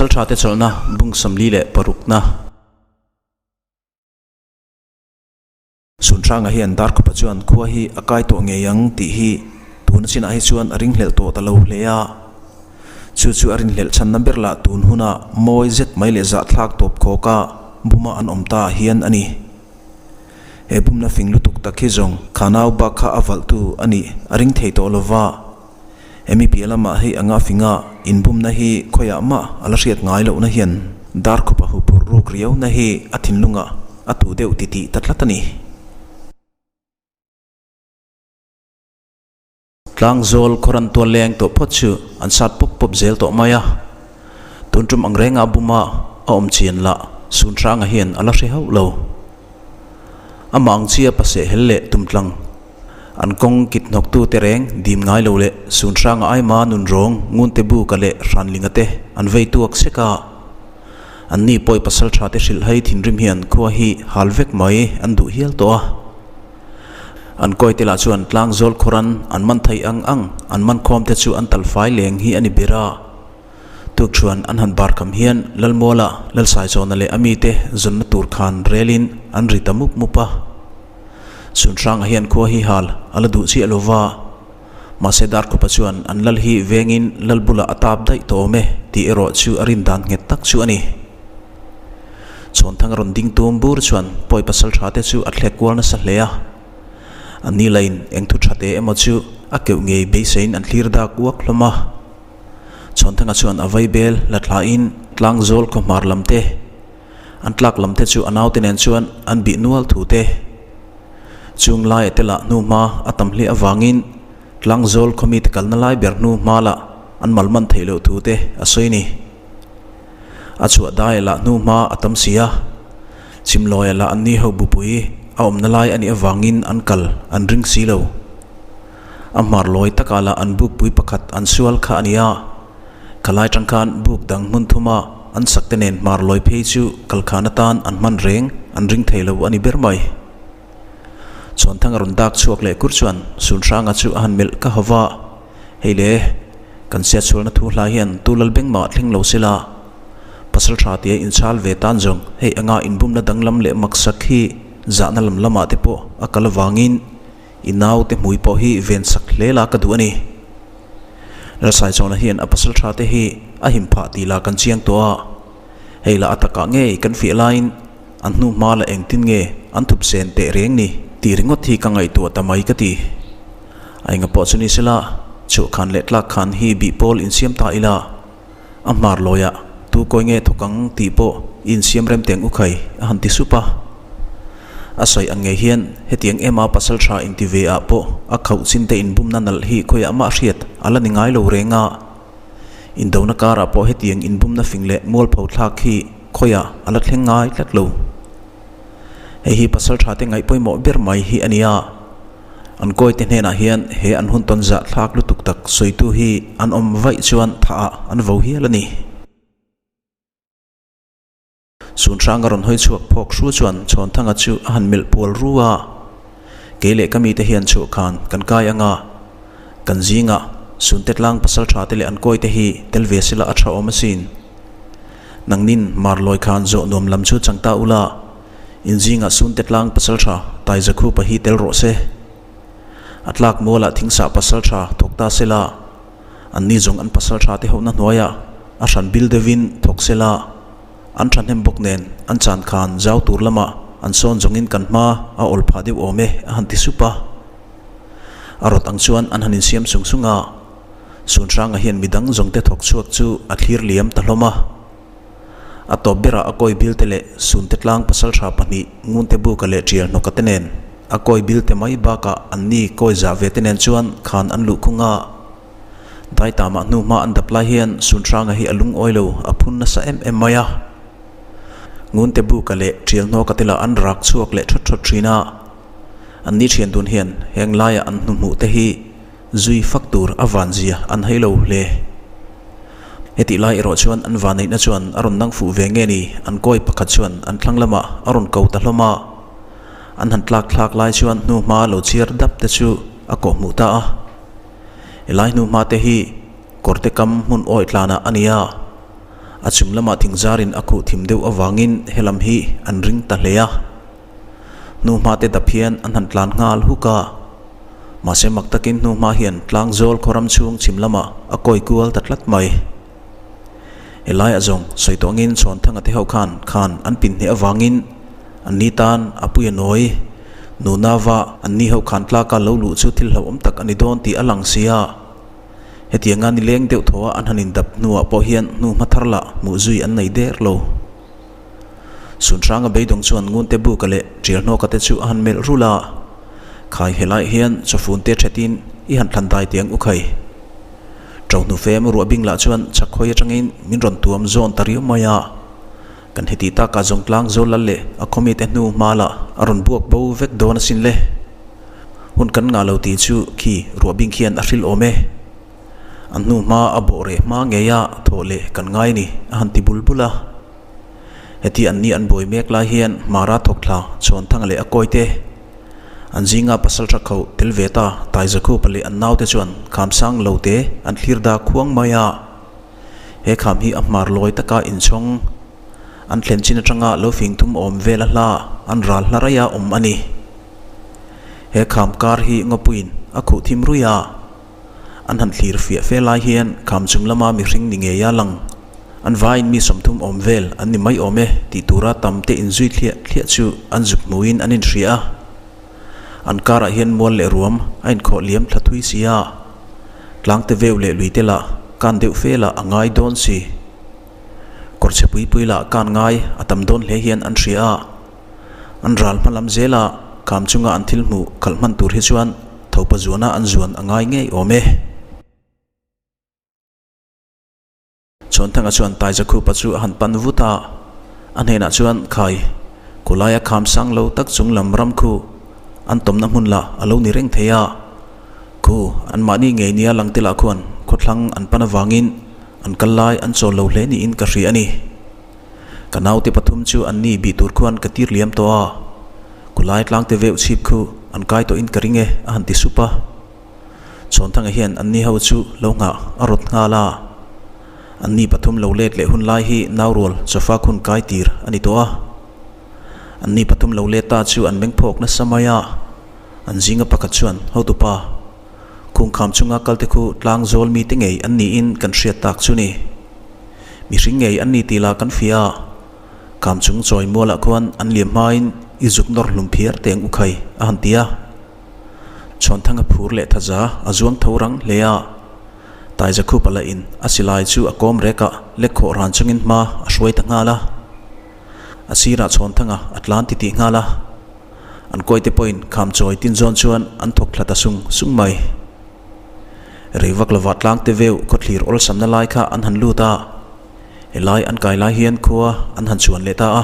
Pasalṭhate chawlhna bung 46na. Sunhranga hian Darkhupa chuan khua hi a kai tawh ngei ang tih hi tuna chinah hi chuan a ringhlelh tawh ta lo hle a. Chu chu a rinhlelh chhanna ber lah tun huna mawi zet mai leh zahthlak tawp khawka buma an awm ta hian a ni. He bumna fing lutuk tak hi zawng kha nau bak kha a valhtu a nih a ring thei tawh lova. Hemi piah lamah hei anga finga inbumna hi khawiah mah a la hriat ngai lohna hian Darkhupa huphurh ruk riauna hi a thinlungah a tuh deuh titih ta tlat a ni. Tlangzawl khawran tual leng tawh phawt chu an sat pawp pawp zel tawh mai a. Tun tum ang renga buma a awm chian lah Sunhranga hian a la hre hauh lo. Amah ang chia paseh hel leh tumtlang An kawng kit hnawktu te reng dim ngai lo leh Sunhranga aima nun rawng Ngunte Buka leh Hranlinga te an vei tuak sek a. An ni pawi pasal tha te hrilh hai thinrim hian khua hi hal vek mai an duh hial tawh a. An kawi te lah chuan tlang zawl khawran an man thei ang ang an man khawm te chu an tal fai leng hi a ni ber a. Tukṭhuan an han bar kham hian Lalmuala, Lalsaichawna leh a mite zawnna tur khan relin an ri ta mup mup a. Chhunhranga hian khua hi hal a la duh chiah lo va, mahse Darkhupa chuan an lal hi vengin lal bulah a tap daih tawh awm e tih erawh chu a rin dan nghet tak chu a ni. Chhawnthang rawn ding tum bur chuan pawi pasal tha te chu a thlek kual nasa hle a. An ni lain eng thu tha te emaw chu a keuh ngei beiseiin an thlir dak uak hlawm a. Chhawnthanga chuan a vaibel la thlain tlangzawl khawhmar lam te, An tlak lam te chu a naute nen chuan an bih nual thu te. Chung laia te lah hnuhma a tam hle avangin Tlangzawl khawmite kalna lai ber hnuhma lah an mal man theih loh thu te a sawi ni. A chhuah daia lah hnuhma a tam si a, Chimlawia lah an ni ho bupui a awmna lai a nih avangin an kal an ring si lo. A hmar lawi takah lah an bukpui pakhat an sual kha a ni a. Khalai tang khan buk dang hmun thuma an sak te nen hmar lawi phei chu kalkhan atan an hman reng an ring thei lo a ni ber mai. Chhuanthang a rawn dak chhuak leh kur chuan Sunhranga chu a han melh ka hau va, Hei le, kan siatsualna thu hla hian tu lal beng mah thleng lo sela, pasal tha tia inchhal ve tan zawng hei anga inbumna danglam leh maksak hi zahna lam lamah te pawh a kal avangin I naute hmui pawh hi ven sak hle la ka duh a ni. Lalsaichawna hian a pasal tha te hi a him phah tih lah kan chiang tawh a. Hei lah a takah ngei kan fiah laiin an hnu hma la engtin nge an thup sen teh reng ni tih ringawt hi ka ngaihtuah ta mai ka ti. A enga pawh chu ni sela, chhuah khan leh tlak khan hi bih pawl insiam ta ila a hmar lawiah tu kawi nge thawk ang tih pawh i insiam rem teng u khai a han ti sup a. A sawi ang ngei hian hetiang ema pasal tha inti ve ah pawh a khauh chin te inbumna nalh hi khawiah mah hriat a la ni ngai lo reng a. Indona karah pawh hetiang inbumna fing leh mualpho thlak hi khawiah a la thleng ngai tlat lo. Hei hi pasal tha te ngaih pawimawh ber mai hi a ni a. An kawite hnenah hian he an hun tawn zah thlak lutuk tak sawitu hi an awm vaih chuan thah ah an vo hial a ni. Sunhranga rawn hawi chhuak phawk hru chuan Chhawnthanga chu a han melh pual ru a, Kei leh ka mite hian chhuah khan kan kai ang a, kan zingah Sunte tlang pasal tha te leh an kawite hi tel ve sela a tha awm asin. Nangnin Marlawi khan zawh nuam lam chu chang ta ula, in zingah Sunte tlang pasal tha Taizakhupa hi tel rawh se. A tlak mualah Thingsah pasal tha thawk ta sela, Anni zawng an pasal tha te hohna hnuaiah a hran bil deuhin thawk sela, an thahnem bawk nen an chan khan zau tur lamah an sawn zawngin kan hma a awl phah deuh awm e a han ti sup a. A rawt ang chuan an han insiam sung sung a, Sunhranga hian midang zawng te thawk chhuak chu a thlir liam ta hlawm a. A tawp berah a kawi bilte leh Sunte tlang pasal tha pahnih Ngunte Buka leh Tial Hnawka te nen a kawi bilte mai bakah anni kawi zah ve te nen chuan khan an luh khung a. Daitamah hnu hma an dap lai hian Sunhranga hi a lungawi lo a phun nasa em em mai a. Ngunte Buka leh Tial Hnawka te lah an rak chhuak leh thawt thawt thin a. Anni thian dun hian heng laia an hnuhmuh te hi Zui fak tur a van zia an hei lo hle. Hetih lai erawh chuan an vanneihna chuan a rawn nang fuh ve nge ni, an kawi pakhat chuan an thlang lamah a rawn ko ta hlawm a. An han tlak thlak lai chuan hnuhma lo chhiar dap te chu a kawh hmuh ta a. Helai hnuhma te hi kawrte kam hmun awi tlanah a ni a. A chung lamah thingzarin a khuh thim deuh avangin helam hi an ring ta hle a. Hnuhma te dap hian an han tlan nghal huk a. Mahse mak takin hnuhma hian tlangzawl khawram chhung chhim lamah a kawi kual ta tlat mai. Helaiah zawng sawi tawh angin Chhawnthanga te ho khan khan an pin hneh avangin an ni tan a pui a nawi. Nunava an ni ho khan tlaka lo luh chu thil hlauhawm tak a ni dawn tih a lang si a. Hetianga nileng deuh thaw a an han indap hnuah pawh hian hnu hma thar lah hmuh zui an nei der lo. Sunhranga beidawng chuan Ngunte Buka leh Ṭialhnawka te chu a han melh rulh a, Khai helaiah hian chawfun te ṭhetin i han thlan dai teh ang u khai. Ṭohnu fem ruah bing lah chuan chhak hawi aṭangin min rawn tuam zawn ta riau mai a. Kan heti takah zawngtlang zawl lal leh a khawmi te hnu hma lah a rawn buak bo vek dawn asin le. Hun kan ngah lo tih chu khi ruah bing khian a hrilh awm e. An hnu hma a bawh reh hma ngei a thawh leh kan ngai ni a han ti bul bul a. Heti an ni an buai mek lai hian Mara thawk thla Chhuanthanga leh a kawi te an zinga pasal tha kho tel ve ta Taizakhupa leh an naute chuan khamsang lo te an thlir dak khuang mai a. He kham hi a hmar lawi taka inchhawng an thlen chin atanga lo fing thum awm vel a hla an ral hla raih a awm a ni. He kham kar hi ngawpuiin a khuh thim ruih a. An han thlir fiah fe lai hian kham chung lama mihring ni ngei a lang. An vaiin mi 30 awm vel an ni mai awm e tih tura tam te inzui thliah thliah chu an zuk hmuin an inhria a. An karah hian mual leh ruam a inkhawh liam thla thui si a. Tlangte veu leh luite lah kan deuh fe lah a ngai dawn si. Kawr chhe pui pui lah kan ngai a tam dawn hle hian an hria a. An ral hma lam zela kham chunga an thil hmuh khalh hman tur hi chuan thopa zuana an zuan a ngai ngei awm e. Chhuanthanga chuan Taizakhupa chu a han pan vut a, a hnenah chuan, Khai, khulaia kham sang lo tak chung lam ram khu an tawmna hmun lah a lo ni reng thei a. Khu, anmahni ngei nia lang te lah khuan khawthlang an pan avangin an kal lai an chawl lo hle niin ka hria a ni. Ka naute pathum chu an ni bih tur khuan ka tir liam tawh a, khulai tlangte veuh chhip khu an kai tawhin ka ring e, a han ti sup a. Chhawnthanga hian an ni ho chu lo nghah a rawt nghal a. An ni pathum lo let leh hun lai hi naurual chawfa khun kai tir a ni tawh a. An ni pathum lo let ta chu an meng phawk nasa mai a. An zinga pakhat chuan, Hotupa, khungkham chunga kalte khu tlang zawl mite ngei an niin kan hriat tak chu ni. Mihring ngei an ni tih lah kan fiah a. Kham chung chawi mualah khuan an liam hmain i zuk nawr hlum phiar teh ang u khai, a han ti a. Chhuanthanga phur leh thaza a zuang tho rang hle a. Taizakhupa lah in a silai chu a kawm rek a, lek khawh ran chungin hma a hruai ta nghal a. A sirah Chhuanthanga a tlan titih nghal a. An kawite pawhin kham chawi tin zawn chuan an thawk thla ta sung sung mai. Rei vak lovah tlangte veuh khawthlir awlsamna lai kha an han lut a, helai an kai lai hian khua an han chhuan leh ta a.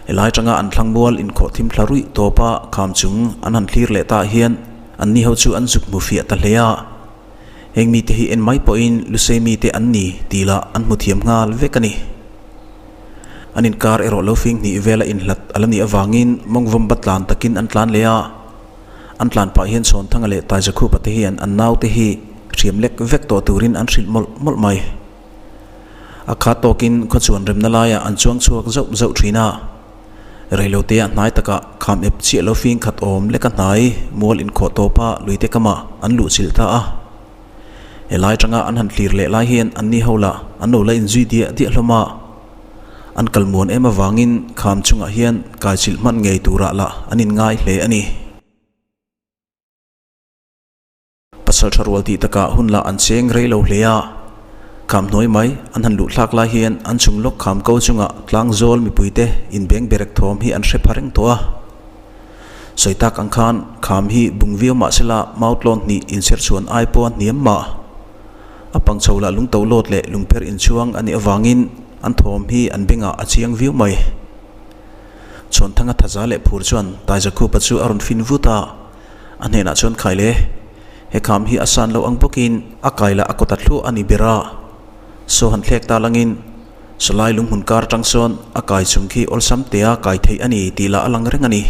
Helai atanga an thlang mual inkhawh thim thla ruih tawpa kham chung an han thlir leh ta hian an ni ho chu an zuk hmu fiah ta hle a. Heng mite hi en mai pawhin Lusei mite an ni tih lah an hmu thiam nghal vek a ni. An inkar erawh lo fing hnih vela inhlat a la nih avangin mawngvawmba tlan takin an tlan leh a. An tlan pah hian Chhawnthanga leh Taizakhupa te hian an naute hi hriam lek vek tawh turin an hrilh mawlh mawlh mai. A khat tawkin khawchuan remna laiah an chuang chhuak zauh zauh thin a. Reilotea hnai takah kham ep chiah lo fing khat awm leka hnai mual inkhawh tawpa luite kamah an luh chilh ta a. Helai atanga an han tlir leh lai hian anni ho lah an lo la inzui diah diah hlawm a. An kal muan em avangin kham chungah hian kaichilh hman ngei turah lah an inngai hle a ni. Pasal tha rual tih takah hun lah an cheng rei lo hle a. Kham hnuai mai an han luh thlak lai hian an chung lawk kham ko chungah tlang zawl mipuite inbeng berek thawm hi an hre pha reng tawh a. Sawi tak ang khan kham hi bung viau mah sela mautlawn hnih inchher chhuan ai pawha hniam mah. A pang chho lah lungto lawt leh lungpher inchhuang a nih avangin an thawm hi an bengah a chiang viau mai. Chhuanthanga thaza leh phur chuan Taizakhupa chu a rawn fin vut a. A hnenah chuan khai le, he kham hi a san loh ang bawkin a kai lah a kawt a thluah a ni ber a. Saw han thlek ta langin sawlai lunghmun kar atang sawn a kai chung khi awlsam tea kai theih a ni tih lah a lang reng a ni.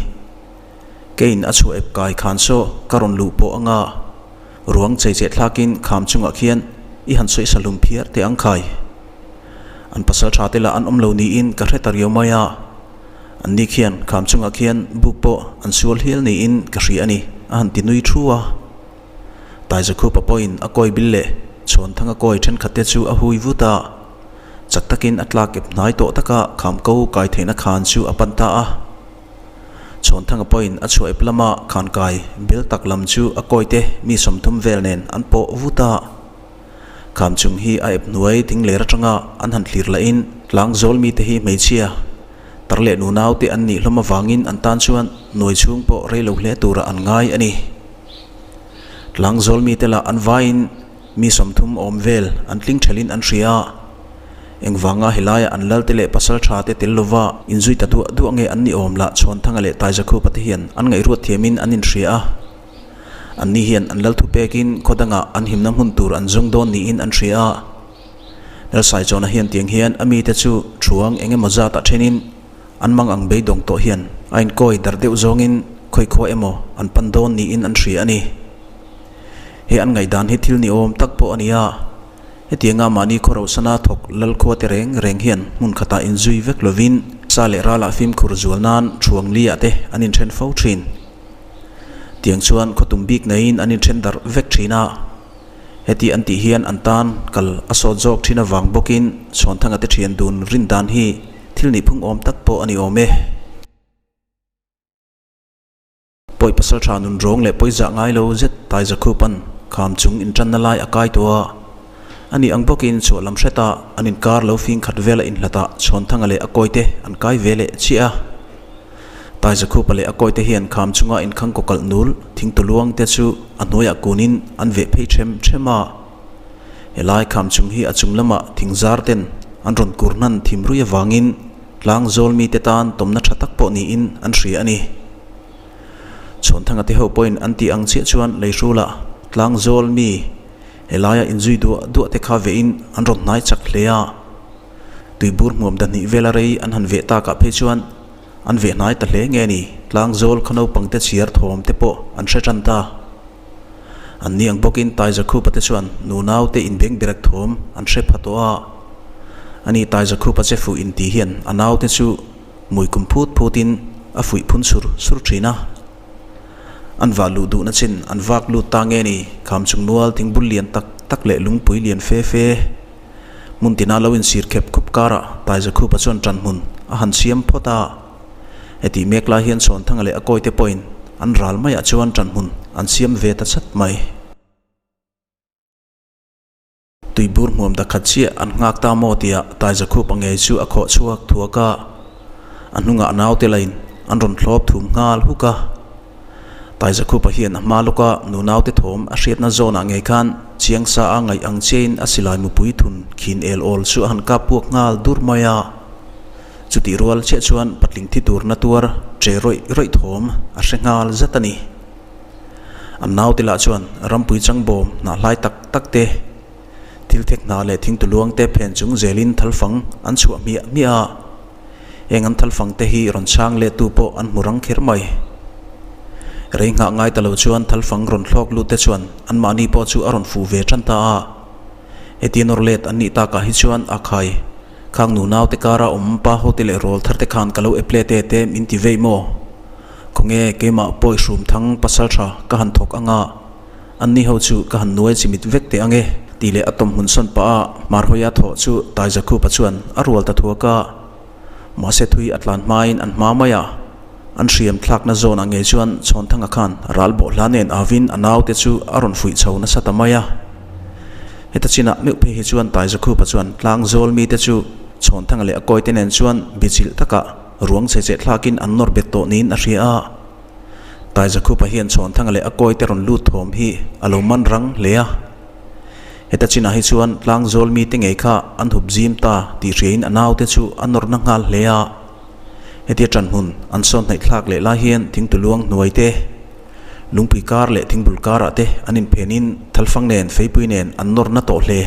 Keiin a chhuah ep kai khan saw ka rawn luh pawh anga ruang chei cheh thlakin kham chungah khian i han sawi sa hlum phiar teh ang khai. An pasal tha te lah an awm lo niin ka hre ta riau mai a, an ni khian kham chungah khian buk pawh an sual hial niin ka hria a ni, a han ti nui thu a. Taizakhupa pawhin a kawi bil leh Chhuanthanga kawi thenkhat te chu a hui vut a, chak takin a tlak ep hnai tawh taka kham ko kai theihna khan chu a pan ta a. Chhuanthanga pawhin a chhuah ep lama khan kai bel tak lam chu a kawi te mi 30 vel nen an pawh vut a. Kham chung hi a ep hnuai thing ler atanga an han thlir lahin tlang zawl mite hi hmeichhia tar leh nunau te an nih hlawm avangin an tan chuan nuai chhung pawh rei lo hle turah an ngai a ni. Tlang zawl mite lah an vaiin mi 30 awm vel an tling thelin an hria a, engvanga helaiah an lalte leh pasal tha te tel lova inzui ta duah duah nge an ni awm lah Chhuanthanga leh Taizakhupa te hian an ngaihruat thiamin an inhria a. An ni hian an lal thu pekin khaw dangah an himna hmun tur an zawng dawn niin an hria a. Lalsaichawna hian tiang hian a mite chu thuang eng emaw zatah thenin an mang ang beidawng tawh hian a inkawi darh deuh zawngin khawikhua emaw an pan dawn niin an hria a ni. He an ngaihdan hi thil niawm tak pawh a ni a. Hetianga mahni khaw rosana thawk lal khua te reng reng hian hmun khatah inzui vek lovin sa leh ralah fimkhur zual nan thuang liah te an inthen fo thin. Tiang chuan khaw tum bik neiin an inthen darh vek thin a, heti an tih hian an tan kal a sawt zawk thin avang bawkin Chhuanthanga te thian dun rin dan hi thil nih phung awm tak pawh a ni awm e. Pawi pasal tha nun rawng leh pawi zah ngai lo zet Taizakhupan kham chung intanna lai a kai tawh a, a nih ang bawkin chhuah lam hretah an inkar lo fing khat vela inhlatah Chhuanthanga leh a kawite an kai ve leh chiah a. Taizakhupa leh a kawite hian kham chunga inkhang kaw kalh nul thing tuluang te chu a hnuaiah kunin an veh phei them them a. Helai kham chung hi a chung lamah thing zar ten an rawn kur hnan thim rui avangin tlang zawl mite tan tawmna tha tak pawh niin an hria a ni. Chhuanthanga te ho pawhin an tih ang chiah chuan leihrulah tlang zawl mi helaia inzui duah duah te kha vehin an rawn hnai chak hle a. Tuibur hmuam dahnih vela rei an han veh takah phei chuan an veh hnai ta hle nge ni, tlangzawl khaw naupang te chhiar thawm te pawh an hre tan ta. An ni ang bawkin Taizakhupa te chuan nunau te inbeng berek thawm an hre pha tawh a. Ani Taizakhupa che fuh inti hian a naute chu mui kum phut phutin a fuih phun sur sur thin a. An vah luh duhna chin an vak lut ta nge ni, kham chung nual thingbul lian tak tak leh lungpui lian fe fe. Hmun tina lo insir khep khup karah Taizakhupa chuan ṭan hmun a han siam phawt a. Hetih mek lai hian Chhuanthanga leh a kawite pawhin an ral maiah chuan ṭan hmun an siam ve ta chat mai. Tuibur hmuam dakhat chiah an nghak ta maw tia Taizakhupa ngei chu a khawh chhuak thuak a. A hnungah naute lain an rawn thlawp thum nghal huk a. Taizakhupa hian a hma lawka nunaute thawm a hriatna zawnah ngei khan Chiangsa a ngaih ang chiain a silai mupui thun khin el awl chu a han kap puak nghal dur mai a. Chutih rual chiah chuan patling thi tur na tuar che rawih rawih thawm a hre nghal zat a ni. An naute lah chuan rampui changbawm hnah hlai tak tak te, thil thek hna leh thingtuluang te phen chung zelin thalfang an chhuah hmiah hmiah a. Heng an thalfang te hi rawn chhang let tu pawh an hmu rang kher mai. Rei nghah ngai ta lo chuan thalfang rawn thlawk lut te chuan anmahni pawh chu a rawn fuh ve tan ta a. Hetia nawr let an nih takah hi chuan a khai khang nunau te kara awm pa ho te leh rawl thar te khan ka lo eple te te min ti vei maw? Khawnge keimah pawi hrum thang pasal tha ka han thawk anga Anni ho chu ka han nuai chimit vek teh ange tih leh a tawm hmun sawn pah a Marhawia thawh chu Taizakhupa chuan a rual ta thuak a. Mahse thui a tlan hmain an hma mai a, an hriam thlakna zawnah ngei chuan Chhawnthanga khan ral bawhhla nen avin a naute chu a rawn fuih chho nasa ta mai a. Heta chinah meuh phei hi chuan Taizakhupa chuan tlang zawl mite chu Chhawnthanga leh a kawite nen chuan bichilh takah ruang chhe cheh thlakin an nawr bet tawh niin a hria a. Taizakhupa hian Chhuanthanga leh a kawite rawn lut thawm hi a lo man rang hle a. Heta chinah hi chuan tlangzawl mite ngei kha an hup zim ta tih hriain a naute chu a nawrna nghal hle a. Hetia ṭanhmun an sawn hnaih thlak leh lai hian thingtuluang hnuai te, lungpui kar leh thingbul karah te an inphenin thalfang nen feipui nen an nawrna tawh hle.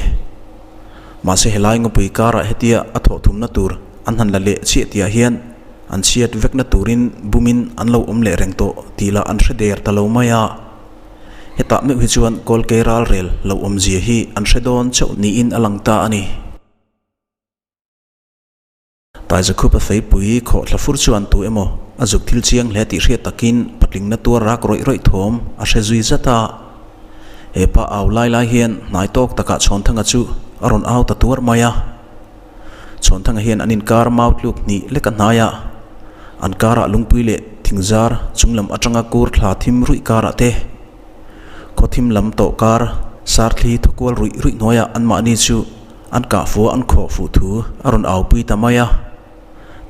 Mahse helai ngawpui karah hetia a thawhthumna tur an han la leh chiah tihah hian An chhiat vekna turin bumin an lo awm leh reng tawh tih lah an hre der ta lo mai a. Hetah meuh hi chuan Kawlkei ralrel lo awmzia hi an hre dawn chauh niin a lang ta a ni. Taizakhupa feipui khawhthla fur chuan tu emaw a zuk thil chiang hle tih hriat takin patlingna tuar rak rawih rawih thawm a hre zui zat a. He pa au lai lai hian hnai tawk takah Chhawnthanga chu a rawn au ta tuar mai a. Chhawnthanga hian an inkar mau tluk hnih lek a hnai a, an karah lungpui leh thingzar chunglam atanga kur thla thim ruih karah te, khaw thim lam tawh kar sarthli thawkual ruih ruih hnuaiah anmahni chu an kah fuh a an khawh fuh thu a rawn aupui ta mai a.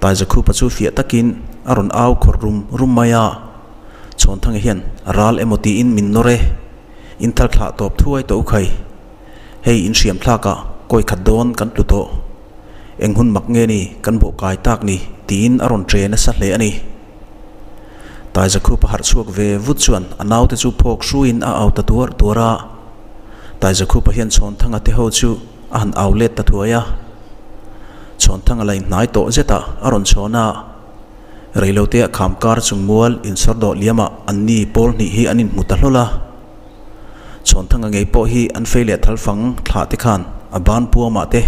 Taizakhupa chu fiah takin a rawn au khawrh rum rum mai a, Chhawnthanga hian ral emaw tiin min nawr e, in thal thlah tawp thuai tawh u khai. Hei in hriam thlakah kawi khat dawn kan tlu tawh. Eng hun mak nge ni kan bawh kai tak ni tiin a rawn tre nasa hle a ni. Taizakhupa harh chhuak ve vut chuan a naute chu phawk hruiin a au ta tuar tuar a. Taizakhupa hian Chhawnthanga te ho chu a han au let ta thuai a. Chhawnthanga la inhnai tawh zetah a rawn chhawn a. Reilotea kham kar chung mual insawr dawh liamah anni pawl hnih hi an inhmu ta hlawl a. Chhawnthanga ngei pawh hi an fei leh thal fang thlah te khan a ban puamah te,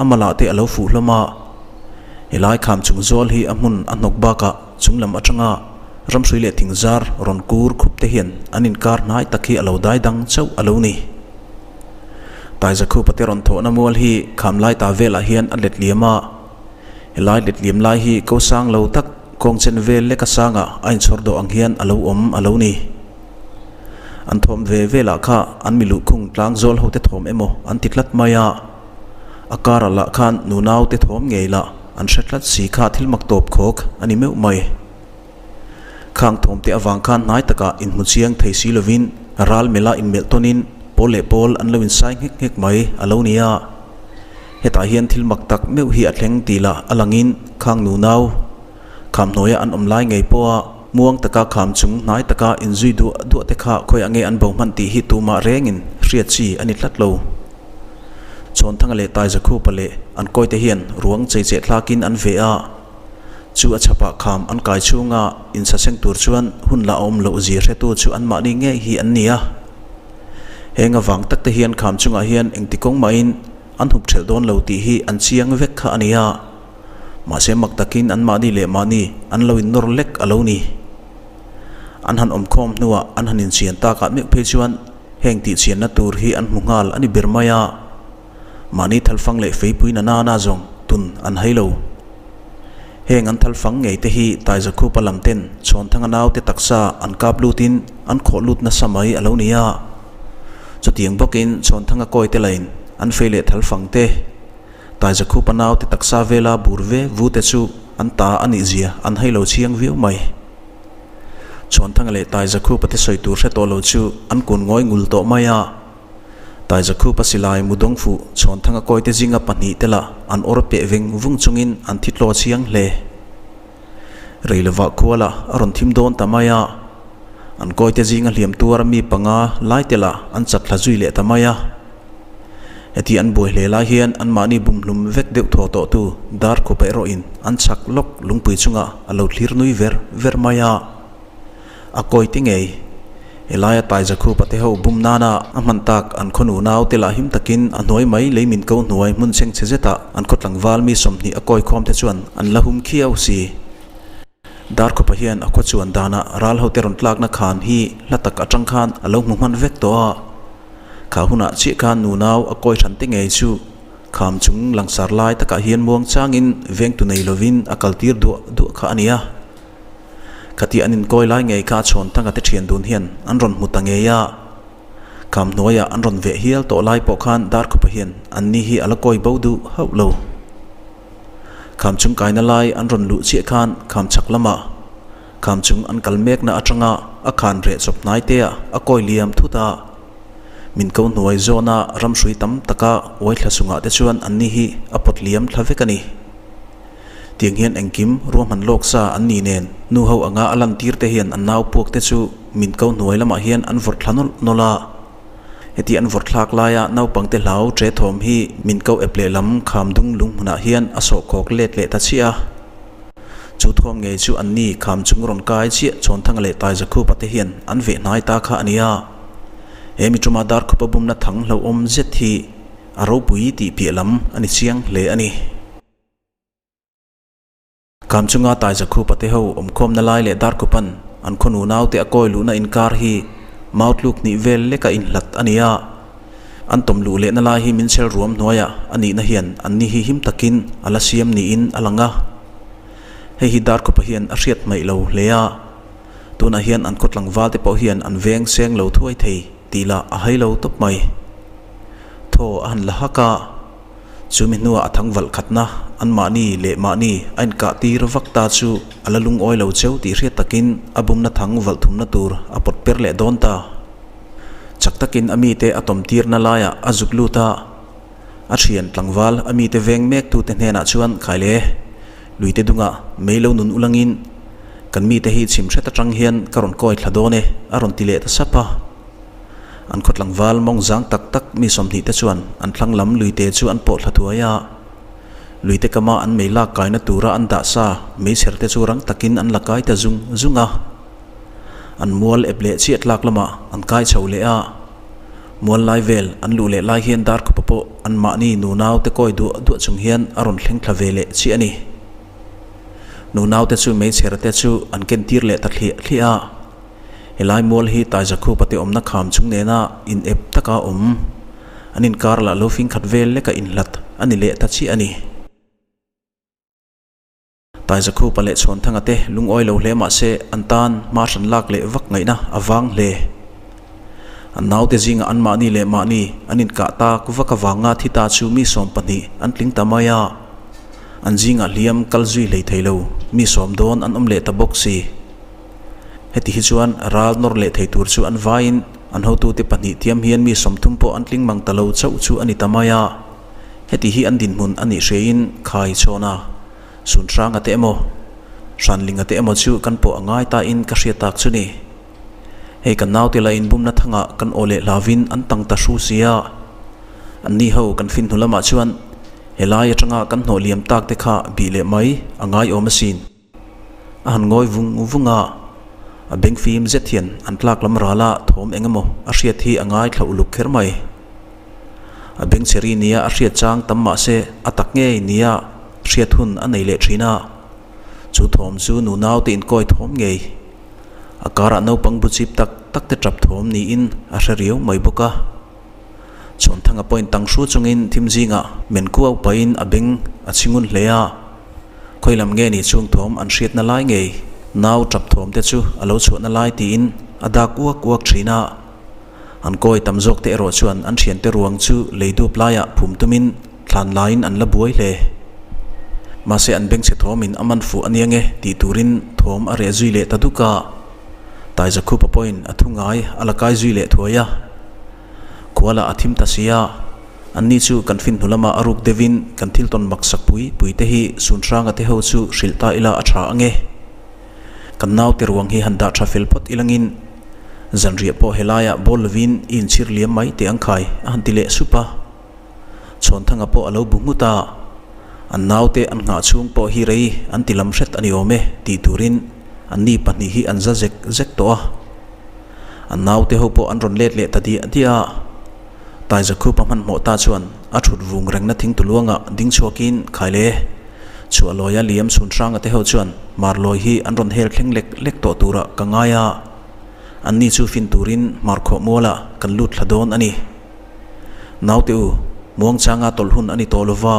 a malah te a lo fuh hlawm a. Helai kham chung zawl hi a hmun a hnawk bakah chung lam atanga ramhrui leh thingzar rawn kur khup te hian an inkar hnai tak hi a lo dai dang chauh a lo ni. Taizakhupa te rawn thawhna mual hi kham lai ta velah hian a let liam a. Helai let liam lai hi ko sang lo tak kawngchen vel leka sangah a inchhawr dawh ang hian a lo awm a lo ni. An thawm ve velah kha an mi luhkhung tlang zawl hote thawm emaw an ti tlat mai a, a karah lah khan nunau te thawm ngei lah an hre tlat si kha thil mak tawp khawk a ni meuh mai. Khang thawm te avang khan hnai takah inhmu chiang thei si lovin ral mela inmelh tawnin pawl leh pawl an lo insai nghek nghek mai a lo ni a. Hetah hian thil mak tak meuh hi a thleng tih lah a langin khang nunau Kham hnuaia an awm lai ngei pawha muang taka kham chung hnai taka inzui duah duah te kha khawiah nge an bo hman tih hi tumah rengin hriat chi a ni tlat lo. Chhawnthanga leh Taizakhupa leh an kawite hian ruang cheicheh thlakin an ve a, chu a chhapah kham an kai chhunga insaseng tur chuan hun la awm loh zia hretu chu anmahni ngei hi an ni a. Heng avang tak te hian kham chungah hian engti kawng mahin an hup ṭhelh dawn lo tih hi an chiang vek kha a ni a. Mahse mak takin anmahni leh mahni an lo innawr lek a lo ni. An han awmkhawm hnuah an han inchian takah meuh phei chuan heng tihchianna tur hi an hmu nghal a ni ber mai a. Mahni thalfang leh feipui na nana zawng tun an hai lo. Heng an thalfang ngei te hi Taizakhupa lam ten Chhawnthanga naute taksa an kap lutin an khawh lut nasa mai a lo ni a. Chutiang bawkin Chhawnthanga kawite lain an fei leh thalfang te Taizakhupa naute taksa vela bur ve vu te chu an ta a nih zia an hai lo chiang viau mai. Chhuanthanga leh Taizakhupa te sawi tur hre tawh lo chu an kun ngawi ngul tawh mai a. Taizakhupa silai mudawng fuh Chhuanthanga kawite zinga pahnih te lah an awr peh veng vung chungin an thi tlaw chiang hle. Rei lovah khuala a rawn thim dawn ta mai a. An kawite zinga hliam tuar mi panga lai te lah an chat thla zui leh ta mai a. Heti an buai hle lai hian anmahni bumhlum vek deuh thaw tawhtu dar khupa erawhin an chhak lawk lungpui chungah a lo thlir nui ver ver mai a. A kawi ti ngei. Helaia Taizakhupa te ho bum nana a hman tak an khaw nunau te lah him takin a hnuai mai lei min ko hnuai hmun chhengchhe zetah an khaw tlangval mi 20 a kawi khawm te chuan an la hum khiau si. Darkhawpa hian a khaw chuan danah ral hote rawn tlakna khan hi hla tak atang khan a lo hmu hman vek tawh a. Kha hunah chiah khan nunau a kawi hran te ngei chu kham chung langsar lai takah hian muang changin vengtu nei lovin a kaltir duah duah kha a ni a. Khati an inkawi lai ngei kha chhawn thanga te thian dun hian an rawn hmu ta ngei a. Kham hnuaiah an rawn veh hial tawh lai pawh khan Darkhawpa hian anni hi a la kawi bo duh hauh lo. Kham chung kaina lai an rawn luh chiah khan kham chhak lamah kham chung an kal mekna atanga a khan reh chawp hnai te ah a kawi liam thut a. Min ko hnuai zawna ramhrui tam taka uai thla chungah te chuan anni hi a pawt liam thla vek a ni. Tiang hian engkim ruahman lawk sa an ni nen nu ho anga a lantir te hian an nau puak te chu min ko hnuai lamah hian an vawrh thla nawlh nawlh a. Heti an vawrh thlak laia naupangte hlau ṭe thawm hi min ko ep lehlam kham dung lung hmunah hian a sawhkhawk let leh ta chiah a. Chu thawm ngei chu anni kham chung rawn kai chiah Chhawnthanga leh Taizakhupa te hian an veh hnai ta kha a ni a. He mi ṭuma Darkhupa bumna thang hlauhawm zet hi a ropui tih piah lam a ni chiang hle a ni. Kham chunga Taizakhupa te ho awmkhawmna lai leh Darkhupan an khaw nunaute a kawi luhna inkar hi mau tluk hnih vel leka inhlat a ni a. An tawm luh lehna lai hi min chhel ruam hnuaiah a nihna hian an ni hi him takin a la siam niin a lang a. Hei hi Darkhupa hian a hriat hmaih lo hle a. Tunah hian an khaw tlangval te pawh hian an veng seng lo thuai thei tih lah a hai lo tawp mai. Thaw a han la hak a. Chumi hnuah a thang valh khatna anmahni leh mahni a inkah tir vak ta chu a la lungawi lo cheu tih hriat takin a bumna thang valh thumna tur a pawt per leh dawn ta. Chak takin a mite a tawm tirna laiah a zuk lut a, a thian tlangval a mite veng mek tute hnenah chuan Khaile, luite dungah mei lo nun ulangin kan mite hi chhim hret atang hian ka rawn kawi thla dawn e a rawn ti leh ta sap a. An khaw tlangval mawng zang tak tak mi 20 te chuan an thlang lam luite chu an pawh thla thuai a. Luite kama an mei lak kaina tura an dah sa meichher te chu rang takin an la kai ta zung zung a. An mual ep leh chiah tlak lamah an kai chho leh a. Mual lai vel an luh leh lai hian Darkhupa pawh an mahni nunau te kawi duah duah chung hian a rawn thleng thla ve leh chiah a ni. Nunau te chu meichher te chu an ken tir leh ta thliah thliah a. Helai mual hi Taizakhupa te awmna kham chung nena in ep taka awm an inkar lah lo fing khat vel leka inhlat a ni leh ta chiah a ni. Taizakhupa leh Chhuanthanga te lungawi lo hle mah se an tan hma hran lak leh vak ngaihna a vang hle. An naute zingah anmahni leh mahni an inkah tak vak avanga thi ta chu mi 20 an tling ta mai a. An zingah hliam kal zui hlei thei lo mi 10 dawn an awm leh ta bawk si. Heti hi chuan ral nawr leh thei tur chu an vaiin an hotute pahnih thiam hian mi 30 pawh an tling mang ta lo chauh chu a ni ta mai a. Heti hi an dinhmun a nih hriain khai chhawn a, Sunhranga te emaw, Hranlinga te emaw chu kan pawh a ngai tain ka hriat tak chu ni. Hei kan naute la inbumna thangah kan aw leh hlavin an tang ta hru si a. Anni ho kan fin hnu lamah chuan helai atanga kan hnawh liam tak te kha bih leh mai a ngaiawm asin. A han ngawi vung vung a, a beng fim zet hian an tlak lam ral a thawm eng emaw a hriat hi a ngaithla uluk kher mai. A beng chhe ri nia a hriat chang tam mah se a tak ngei nia hriat hun a nei leh thin a, chu thawm chu nunau te inkawi thawm ngei. A karah naupang bu chip tak tak te tap thawm niin a hre riau mai bawk a. Chhuanthanga pawhin tang hru chungin thim zingah men kuau pahin a beng a chhingun hle a. Khawi lam nge ni chung thawm an hriatna lai ngei nau tap thawm te chu a lo chhuahna lai tiin a dak uak uak thin a. An kawi tam zawk te erawh chuan an thiante ruang chu lei dup laiah phum tumin thlan laiin an la buai hle. Mahse an bengchhe thawmin a man fuh a nia nge tih turin thawm a reh zui leh ta duk a. Taizakhupa pawhin a thu ngai a la kai zui leh thuai a. Khualah a thim ta si a, anni chu kan fin hnu lama a ruk deuhin kan thil tawn mak sak pui pui te hi Sunhranga te ho chu hrilh ta ila a tha ange. Kan naute ruang hi han dah tha fel phawt ilangin zanriah pawh helaiah bawl lovin i inchhir liam mai teh ang khai a han ti leh sup a. Chhawnthanga pawh a lo bu nghut a, an naute an nghah chhung pawh hi rei an ti lam hret a ni awm e tih turin anni pahnih hi an za zek zek tawh a. An naute ho pawh an rawn let leh ta diah diah a. Taizakhupa hmanhmawh ta chuan a thut vung rengna thingtuluangah ding chhuakin Khaile chhuah lawia liam chhun hranga te ho chuan Marlawi hi an rawn hel thleng lek lek tawh turah ka ngai a, anni chu fin turin Hmarkhawh mualah kan lut thla dawn a ni. Naute u, muangchanga tawlh hun a ni tawh lova,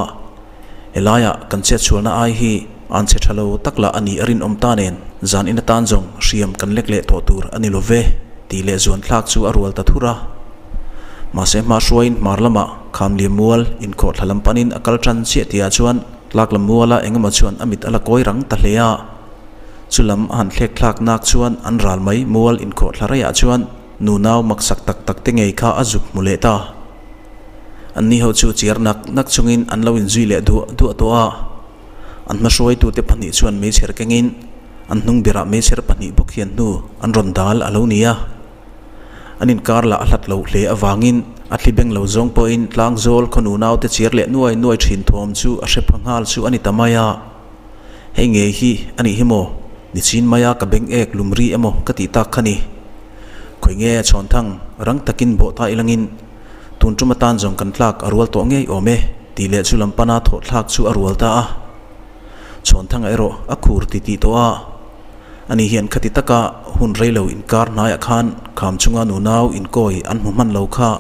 helaiah kan chetsualna ai hi an che tha lo tak lah a nih a rinawm ta nen zan in atan zawng hriam kan lek leh tawh tur a ni lo ve, tih leh zuan thlak chu a rual ta thur a. Mahse hma hruaiin hmar lamah Khamliam mual inkhawh thla lam panin a kal tan chiah tihah chuan tlak lam muala engemaw chuan a mit a la kawi rang ta hle a. Chu lam a han thlek thlak nak chuan an ral mai mual inkhawh thla reiah chuan Nunau maksak tak tak te ngei kha a zuk hmu leh ta. Anni ho chu chiar nak nak chungin an lo inzui leh duah duah tawh a. An hmahruaitute pahnih chuan meichher kengin an hnung berah meichher pahnih bawk hian hnu an rawn dal a lo ni a. An inkar lah a hlat loh hle avangin a thli beng lo zawng pawhin tlangzawl khaw nunaute chiar leh nuai nuai thin thawm chu a hre pha nghal chu a ni ta mai a. Hei ngei hi a nih hi maw? Nichin maia ka beng ek lum ri emaw ka tih tak kha ni. Khawi nge Chhawnthang, rang takin bawh ta ilangin tun tum atan zawng kan tlak a rual tawh ngei awm e tih leh chu lam pana thawh thlak chu a rual ta a. Chhuanthanga erawh a khur ti tih tawh a, ani hian khati taka hun reilo inkar hnaiah khan kham chunga nunau inkawi an hmu hman lo kha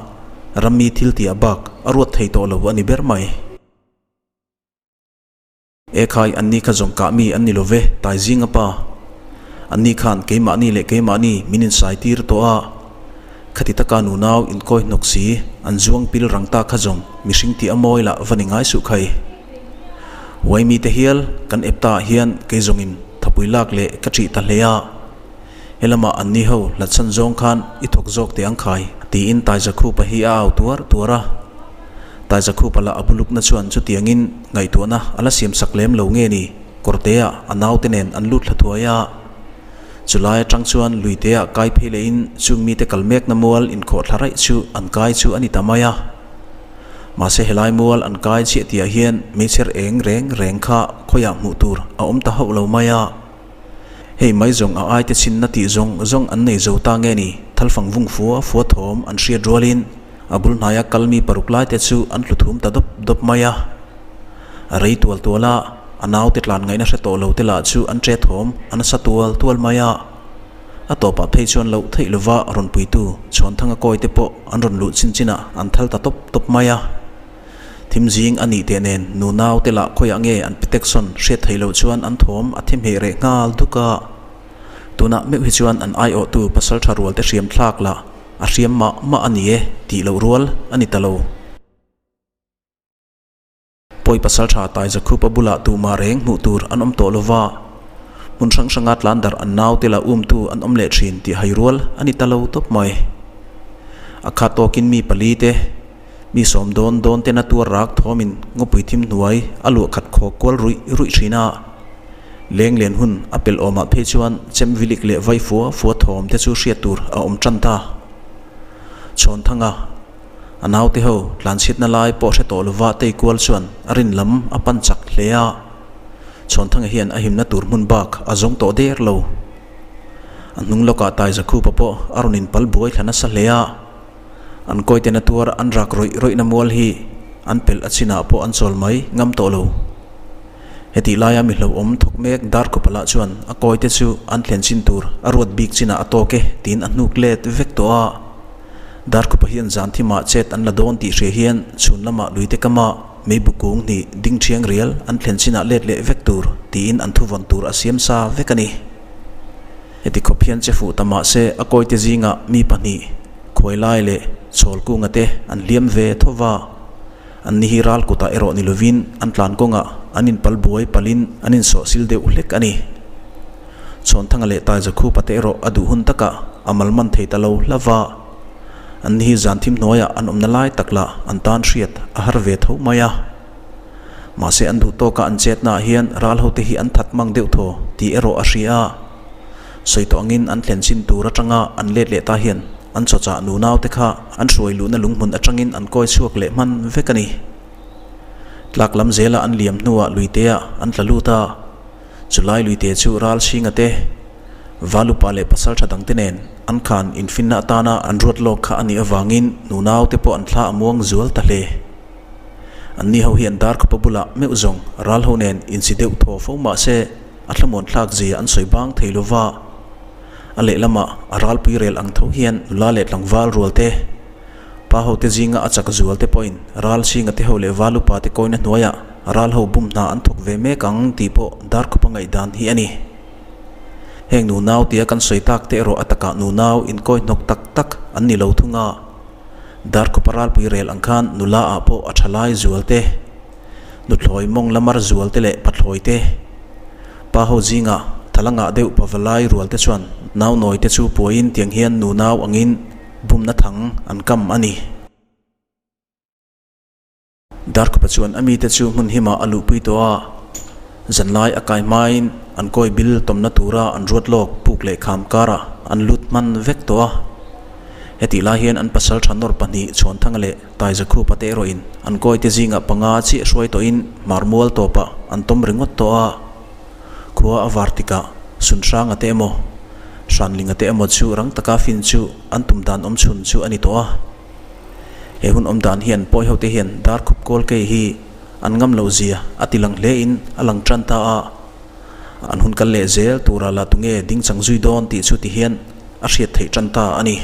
rammi thil tihah bak a ruat thei tawh lo a ni ber mai. Ekhai, anni kha zawng kah mi an ni lo ve, Taizinga pa. Anni khan keimahni leh keimahni min insai tir tawh a, Khati taka nunau inkawi hnawk si, an zuang pil rang ta kha zawng mihring tih a mawi lah va ni ngai suh khai. Uaimi te hial kan ep ta ah hian kei zawngin thapui lak leh ka ṭih ta hle a. Helamah anni ho hlatsan zawng khan i thawk zawk teh ang khai, tiin Taizakhupa hi a au tuar tuar a. Taizakhupa lah a bulukna chuan chutiangin ngaihtuahna a la siamsak lem lo nge ni, kawrteah a naute nen an lut thla thuai a. Chulai atang chuan luiteah kai phei lehin chung mite kal mekna mual inkhawh thla raih chu an kai chu a ni ta mai a. Mahse helai mual an kai chiah tihah hian meichher eng reng reng kha khawiah hmuh tur a awm ta hauh lo mai a. Hei mai zawng a aite chhinna tih zawng zawng an nei zo ta nge ni thalfang vung fua fua thawm an hriat rualin a bul hnaia kal mi paruk laite chu an tlu thum ta dawp dawp mai a. A rei tual tual a, a naute tlan ngaihna hre tawh lo te lah chu an ṭe thawm a nasa tual tual mai a. A tawpah phei chuan loh theih lova rawn puitu Chhuanthanga kawi te pawh an rawn luh chin chinah an thal ta tawp tawp mai a. Thim zing a nih teh nen nu naute lah khawiah nge an protection hriat theih loh chuan an thawm a thi hmeh reh nghal duk a. Tunah meuh hi chuan an aiawhtu pasalṭha rual te hriam thlak lah a hriam mah mah a ni e tih loh rual a ni ta lo. Pawi pasalṭha Taizakhupa bulah tumah reng hmuh tur an awm tawh lova, hmun hrang hranga tlan darh an naute lah umtu an awm leh ṭhin tih hai rual a ni ta lo tawp mai. A khat tawkin mi pali te, mi sawm dawn dawn tena tuar rak thawmin ngawpui thim hnuai a luah khat khawk kual ruih ruih ṭhin a. Leng len hun a pelh awmah phei chuan chem vilik leh vai fua fua thawm te chu hriat tur a awm ṭan ta. Chhawnthanga. A naute ho tlanchhiatna lai pawh hre tawh lova tei kual chuan a rin lam a pan chak hle a. Chhuanthanga hian a himna tur hmun bak a zawng tawh der lo. A hnung lawkah Taizakhupa pawh a rawn inpal buai thla nasa hle a. An kawitena tuar an rak rawih rawihna mual hi an pelh a chinah pawh an chawl mai ngam tawh lo. Hetih laia mi hlauhawm thawk mek Darkhupa lah chuan a kawite chu an thlen chin tur a ruat bik chinah a tawk e tiin a hnuk let vek tawh a. Darkhupa hian zan thimah chet an la dawn tih hria hian chhun lamah luite kama meibu kung hnih ding thiang rial an thlen chinah let leh vek tur tiin an thuvawn tur a siam sa vek a ni. Heti khawp hian che fuh ta mah se a kawite zingah mi pahnih, Khuailai leh Chhawlkunga te an hliam ve tho va. Anni hi ral kutah erawh ni lovin an tlan kawngah an inpal buai palin an insawh sil deuh hlek a ni. Chhawnthanga leh Taizakhupa te erawh a duh hun takah a mal man thei ta lo hla va. Anni hi zan thim hnuaiah an awmna lai tak lah an tan hriat a har ve tho mai a. Mahse an duh tawka an chetnaah hian ral hote hi an that mang deuh thaw tih erawh a hria a. Sawi tawh angin an thlen chin tur atanga an let leh ta hian an chawchah nunaute kha an hruai luhna lunghmun atangin an kawi chhuak leh hman vek a ni. Tlak lam zela an liam hnuah luiteah an tla lut a. Chulai luite chu ral chhinga te, Valupa leh pasaltha dangte nen an khan infinna atana an ruat lawk kha a nih avangin nunaute pawh an thla a muang zual ta hle. Anni ho hian Darkhupa bulah meuh zawng ral ho nen insi deuh thaw fo mah se a thlamuan thlak zia an sawi bang thei lo va. A lehlamah a ralpui rel ang tho hian nula leh tlangval rual te, pa ho te zinga a chak zual te pawhin ral chhinga te ho leh val upa te kawina hnuaiah ral ho bum hna an thawk ve mek ang tih pawh Darkhupa ngaihdan hi a ni. Heng nunau tia kan sawi tak te erawh a takah nunau inkawi hnawk tak tak an ni lo thung a. Darkhupa ralpui rel ang khan nula ah pawh a tha lai zual te, nuthlawi mawng lamar zual te leh pathlawi te, pa ho zinga thala ngah deuh pavalai rual te chuan nau nawi te chu puaiin tiang hian nunau angin bumna thang an kam a ni. Darkhupa chuan a mite chu hmun himah a luhpui tawh a, zanlai a kai hmain an kawi bil tawmna tura an ruat lawk puk leh kham karah an lut hman vek tawh a. Hetih lai hian an pasal tha nawr pahnih Chhuanthanga leh Taizakhupa te erawhin an kawite zingah panga chiah hruai tawhin hmarmual tawpah an tawm ringawt tawh a. Khua a var tikah Sunhranga te emaw Hranlinga te emaw chu rang taka fin chu an tum dan awm chhun chu a ni tawh a. He hun awm dan hian pawi hote hian dar khup kawl kei hi An ngam loh zia a ti lang hle in a lang tan ta a. An hun kal leh zel tura la tunge ding chang zui dawn tih chu ti hian a hriat theih tan ta a ni.